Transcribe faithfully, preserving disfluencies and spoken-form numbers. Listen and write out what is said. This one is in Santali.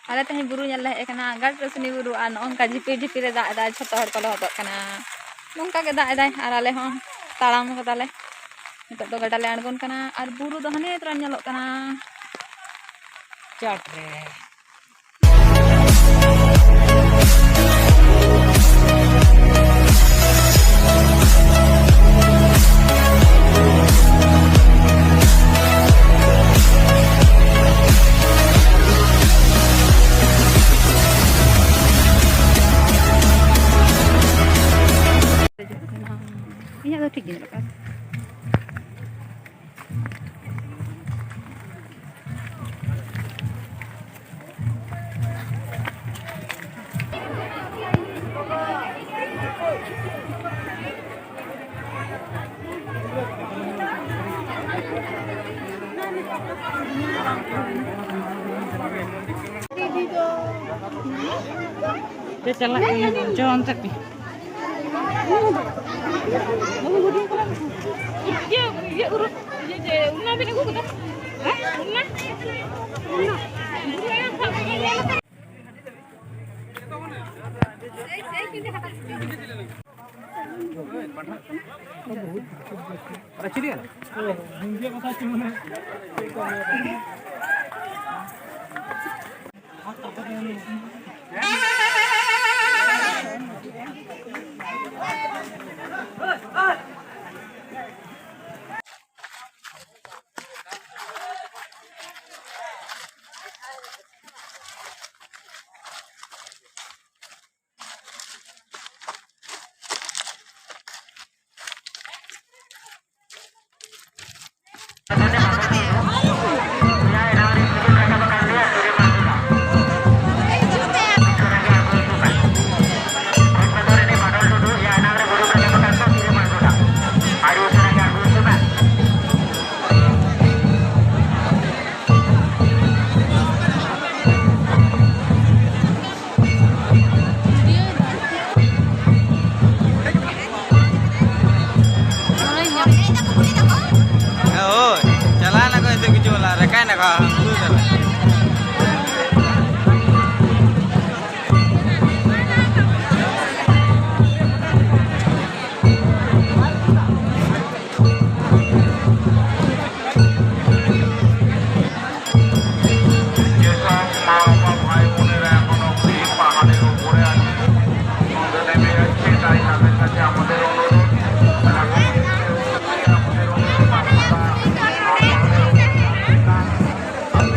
ᱟᱞᱮ ᱛᱮᱦᱮᱧ ᱵᱩᱨᱩ ᱧᱮᱞ ᱞᱮ ᱦᱮᱡ ᱟᱠᱟᱱᱟ, ᱜᱟᱰᱨᱟᱹᱥᱩᱱᱤ ᱵᱩᱨᱩ, ᱟᱨ ᱱᱚᱜᱼᱚ ᱱᱚᱝᱠᱟ ᱡᱷᱤᱯᱤᱨ ᱡᱷᱤᱯᱤᱨ ᱮ ᱫᱟᱜ ᱮᱫᱟ, ᱡᱷᱚᱛᱚ ᱦᱚᱲ ᱠᱚ ᱞᱚᱦᱚᱫᱚᱜ ᱠᱟᱱᱟ᱾ ᱱᱚᱝᱠᱟ ᱜᱮ ᱫᱟᱜ ᱮᱫᱟᱭ ᱟᱨ ᱟᱞᱮ ᱦᱚᱸ ᱛᱟᱲᱟᱢ ᱠᱟᱫᱟᱞᱮ᱾ ᱱᱤᱛᱚᱜ ᱫᱚ ᱜᱟᱰᱟ ᱞᱮ ᱟᱬᱜᱚᱱ ᱠᱟᱱᱟ ᱟᱨ ᱵᱩᱨᱩ ᱫᱚ ᱦᱟᱱᱮ ᱛᱚᱨᱟᱢ ᱧᱮᱞᱚᱜ ᱠᱟᱱᱟ᱾ ᱪᱚᱴ ᱨᱮ᱾ ᱤᱧᱟᱹᱜ ᱫᱚ ᱴᱷᱤᱠ ᱜᱮ ᱧᱮᱞᱚᱜ ᱠᱟᱱᱟ᱾ ᱪᱮ ᱪᱟᱞᱟᱜ ᱠᱟᱱᱟ, ᱪᱚ ᱚᱱᱛᱮ ᱯᱮ᱾ ᱤᱭᱟᱹ, ᱤᱭᱟᱹ, ᱩᱨᱩ, ᱤᱭᱟᱹ, ᱡᱮ, ᱚᱱᱟ ᱵᱤᱱ ᱟᱹᱜᱩ ᱠᱟᱫᱟ? ᱦᱮᱸ? ᱚᱱᱟ?